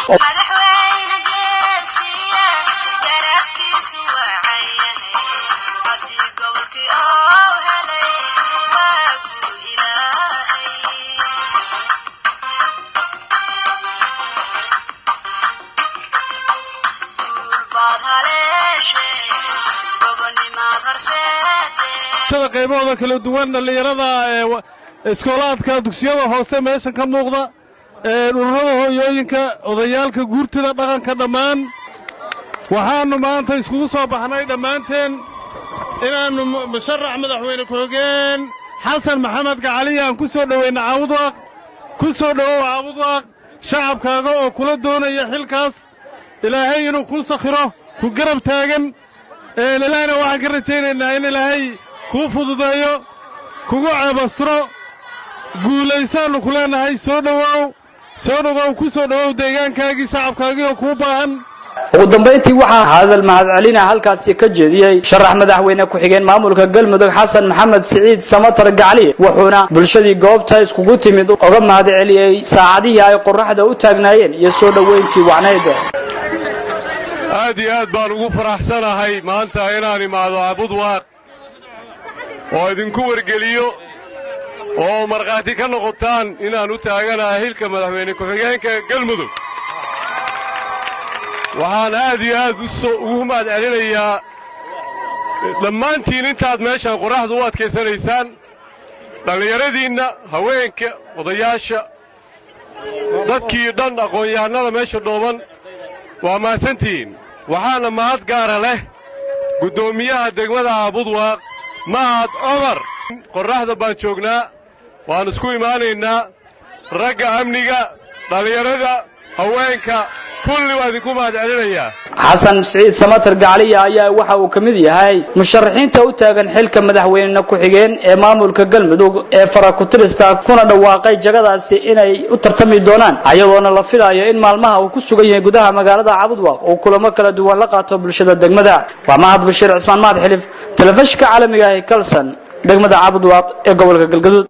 Madaxweyne geesiya, garaadkiisu wacan yahay. Haddii gobolkii oo helay, waa guul Ilaahay. Guul baad haleeshe, gobonimaad horseede. Qaybahooda kala duwan, dhallinyarada ee iskoolaadka, dugsiyada hoose meeshan ka muuqda, ururada hooyooyinka, odayaalka guurtida dhaqanka, dhammaan waxaannu maanta iskugu soo baxnay dhammaanteen inaannu musharax madaxweyne ku-xigeen Xasan Maxamed Gacaliya aan ku soo dhoweynna Caabudwaaq. Ku soo dhowow Caabudwaaq, shacabkaaga oo kula doonaya xilkaas Ilaahay inuu kuu sakhiro, ku garab taagan. Ilaahayna waxaan ka rajaynaynaa in Ilaahay kuu fududeeyo, kugu ceebasturo. Guulaysaannu ku leennahay. Soo dhowow, soo dhowow, ku soo dhowow deegaankaagii, shacabkaagii oo kuu baahan. Ugu dambayntii waxaa hadal mahadcelina halkaasi ka jeediyey sharax madaxweyne ku-xigeen maamulka Galmudug, Xasan Maxamed Siciid Samatar Gacli, wuxuuna bulshadii goobta iskugu timid uga mahadceliyey saacadihii ay qoraxda u taagnaayeen iyo soo dhoweyntii wacnayd. Aad iyo aad baan ugu faraxsanahay maanta inaan imaado Caabudwaaq oo idinku wargeliyo oo markhaati ka noqotaan inaan u taaganahay xilka madaxweyne ku-xigeenka Galmudug. Waxaan aad iyo aad ugu mahad celinayaa dhammaantiin intaad meeshaan qorraxdu u adkaysanaysaan, dhallinyaradiinna, haweenka, odayaasha, dadkii dhan, aqoon-yahannada meesha dhooban, waa mahadsantihiin. Waxaana mahad gaara leh guddoomiyaha degmada Caabudwaaq, Mahad Cumar. Qorraxda baan joognaa, waan isku imaanaynaa. Ragga amniga, dhallinyarada, haweenka, kulli waa idinku mahad celinayaa. Xasan Siciid Samatar Gacaliya ayaa waxa uu ka mid yahay musharaxiinta u taagan xilka madaxweyne ku-xigeen ee maamulka Galmudug ee farakutirista, kuna dhawaaqay jagadaasi inay u tartami doonaan, ayadoona la filayo in maalmaha uu ku sugan yahay gudaha magaalada Cabudwaaq uu kulamo kala duwan la qaato bulshada degmada. Waa Mahad Bashiir Cismaan, Mahad Xilif, telefishinka caalamiga ah Kalsan, degmada Cabudwaaq ee gobolka Galgaduud.